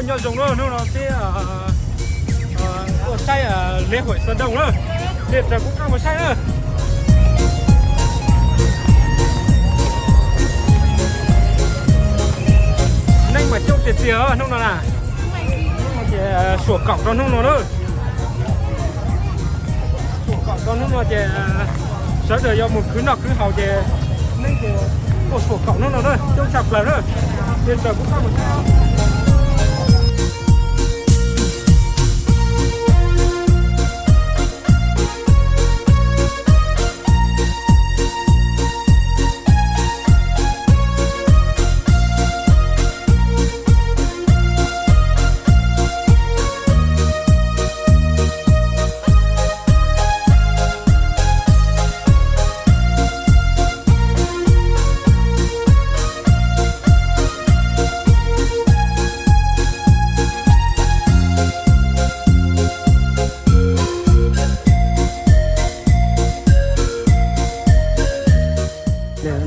Nyob zoo na, hnub no peb tuaj saib lễ hội Sơn Đông na, nej raws kuv qab mus saib na. Neeg mas coob tiag tiag hnub no na. Ces suam kaum rau hnub no na. Suam kaum rau hnub no ces sawv daws yuav mus khwv noj khwv haus ces neeg ces tuaj suam kaum hnub no na, coob tshaj plaws na. Nej raws kuv qab mus saib.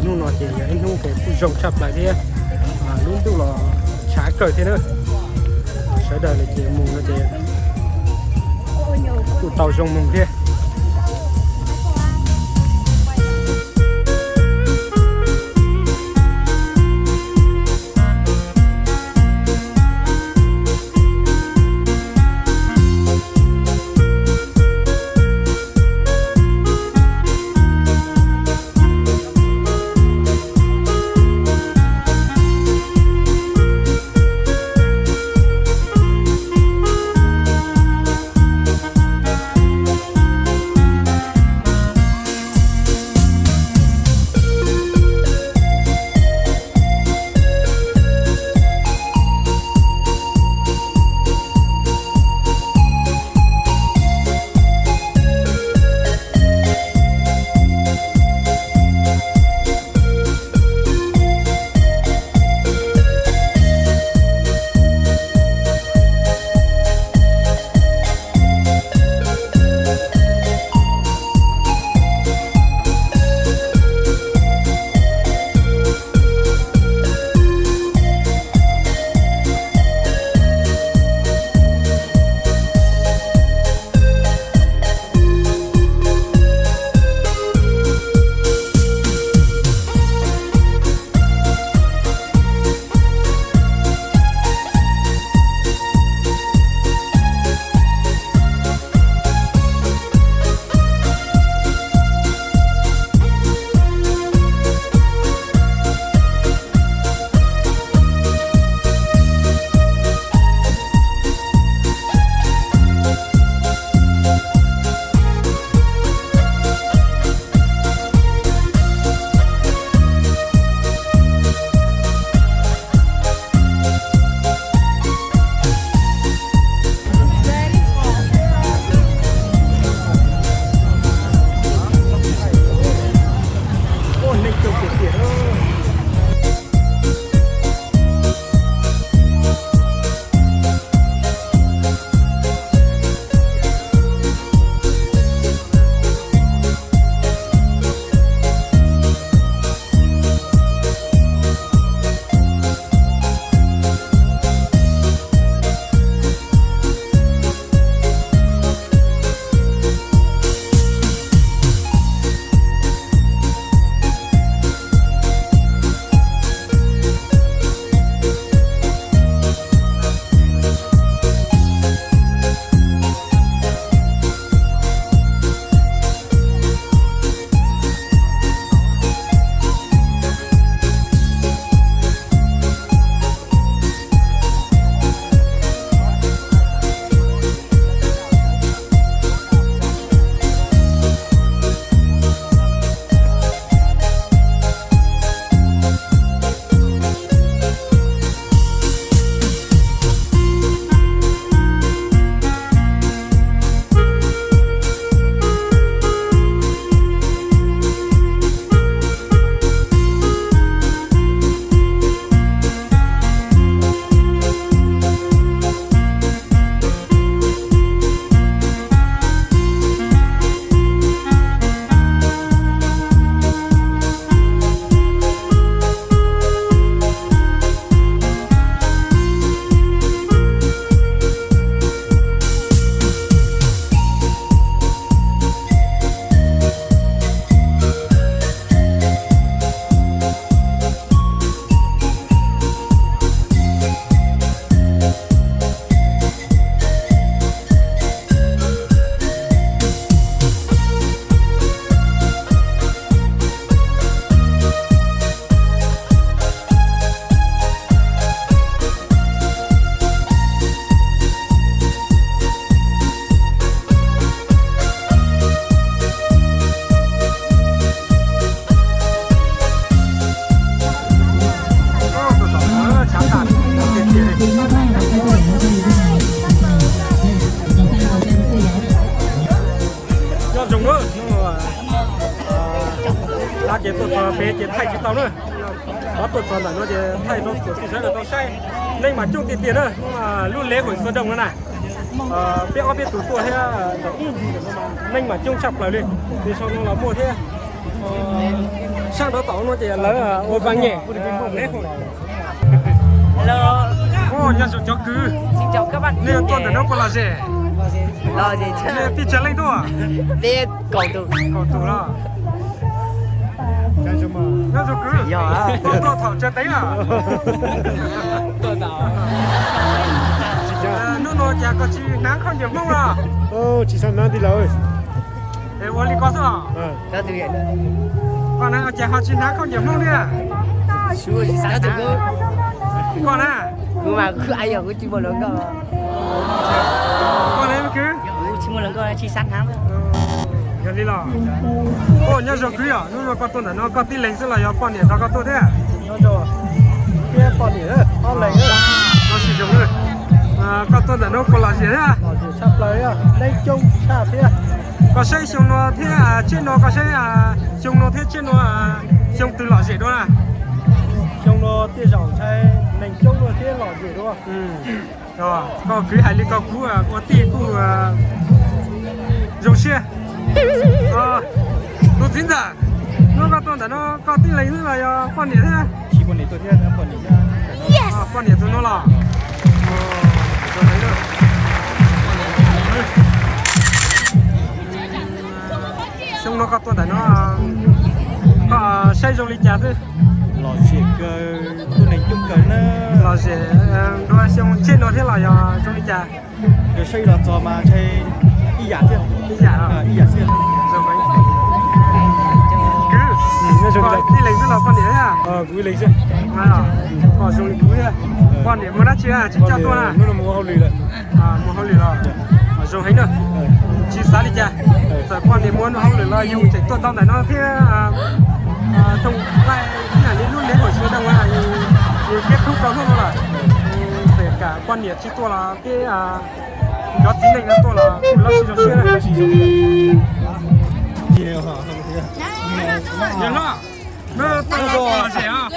Hnub no ces yog ib hnub kuj zoo tshaj plaws thiab, lub ntuj los tshav kawg thiab na. Sawv daws lawm ces mus no ces kuj tau zoo mus thiab. Tuaj txog pem ces thaij tsis tau na. Peb tuaj txog ntawm no ces thaij rau txhua txhua sawv daws tau saib. Neeg mas coob tiag tiag na, lub lej hauv Xuav Doo no na. Peb ob peb tus tuaj thiab, neeg mas coob tshaj plaws li. Ces sau no los muaj thiab. Sab nraud tom no ces lawv ua vas nyem. Nyob zoo cov kwv, nej tuaj ntawm no puas lom zem? Nej tij tsawg leej tuaj? Kaum tus los? Nyob zoo kwv, tuaj thaum tsav tev los? Hnub no cas koj tsis hnav khaub ncaws Hmoob los? Tsis xav hnav tij laug. Es ua li koj xwb los? Koj na, cas ho tsis hnav khaub ncaws Hmoob thiab? Koj na? Koj na kwv? Yog li los. Nyob zoo kwv, yog hnub no koj tuaj ntawm no koj tib leeg xwb los yog poj niam nrog koj tuaj thiab? Thiab poj niam, ob leeg. Koj tsis zoo, koj tuaj ntawm no puas lom zem thiab? Tshaj plaws, neeg coob tshaj thiab. Koj saib xyoo no thiab tsiab no, koj saib xyoo no thiab tsiab no, xyoo twg lom zem dua na? Xyoo no tej zaum ntshai neeg coob dua thiab lom zem dua. Koj kwv hais li koj kuj ua tij kuj zoo siab. Tus txiv ntxawm, hnub koj tuaj ntawm no koj tib leeg xwb los yog poj niam thiab? Poj niam tus no los? Xyoo no koj tuaj ntawm no, koj saib zoo li cas xwb? Lom zem kawg, tuaj neeg coob kawg na. Lom zem dua xyoo tsiab no thiab los yog zoo li cas? Saib los txog mas ntshai ib yam thiab. Ib yam, ib yam xwb. Kwv, koj tib leeg xwb los poj niam thiab? Kuv ib leeg xwb. Koj zoo li kuv thiab. Poj niam muaj dab tsi tsis coj tuaj na? Hnub no mus ua hauj lwm lawm. Mus hauj lwm los? Zoo heev na. Tsis xav li cas, txawm poj niam mus ua hauj lwm los yus tseem tuaj tau ntawm no thiab. Tau ib yam li lub lej hauv Xuav Doo, yus thiab kub rau hnub no lawm. Txawm kam poj niam tsis tuaj los thiab, cov txiv neej no tuaj los kuj lab sib zoo siab. Yog no, no tuaj lom zem os.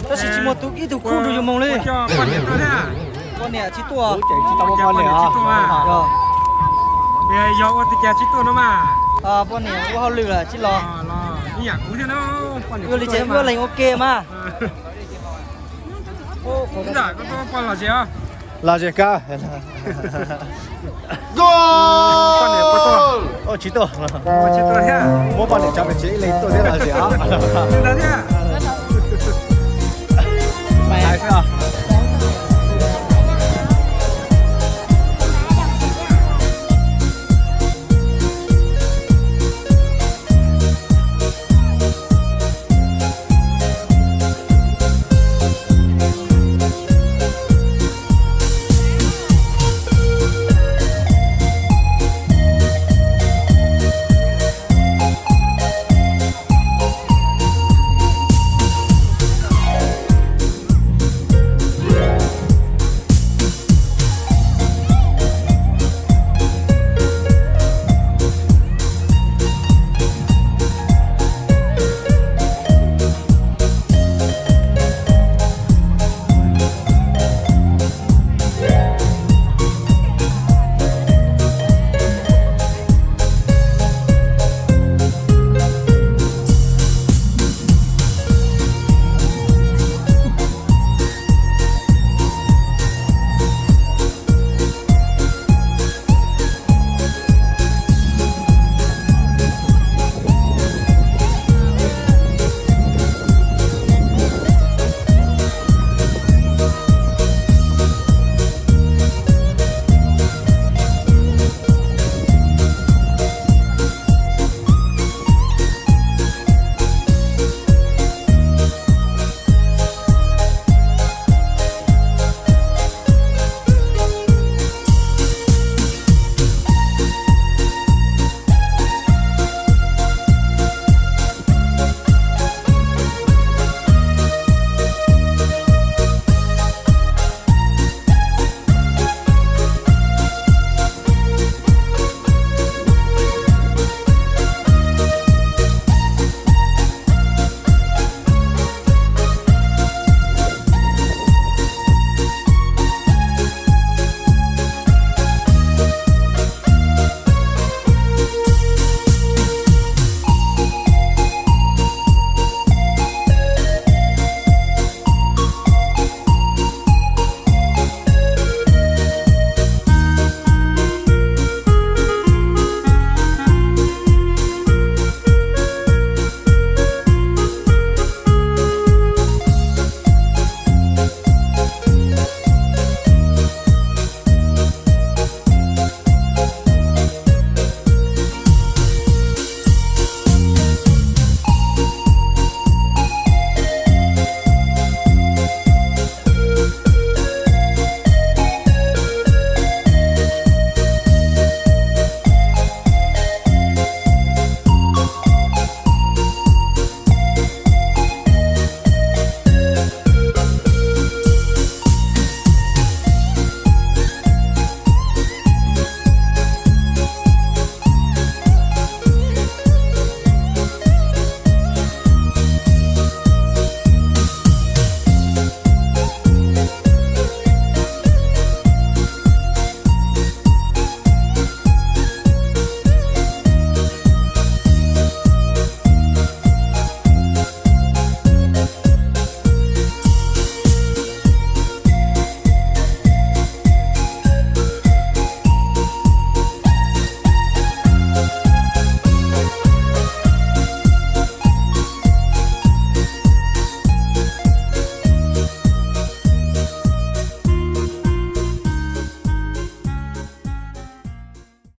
Tab sis tsis muaj ib tug kub rau yus mus li. Poj niam tsis tuaj. Poj niam tsis tuaj. Yog ua li cas tsis tuaj no mas? Poj niam ua hauj lwm lawm tsis los. Ib yam kuv thiab na. Ua li ces wb leeg ua ke mas. Ntawm koj tuaj poj lom zem os. Lom zem kawg. Poj niam puas tuaj? Tsis tuaj. Tsis tuaj thiab. Muab poj niam tso pem tsev ib leeg tuaj thiab lom zem os. Li ntawd thiab. Hais xwb os.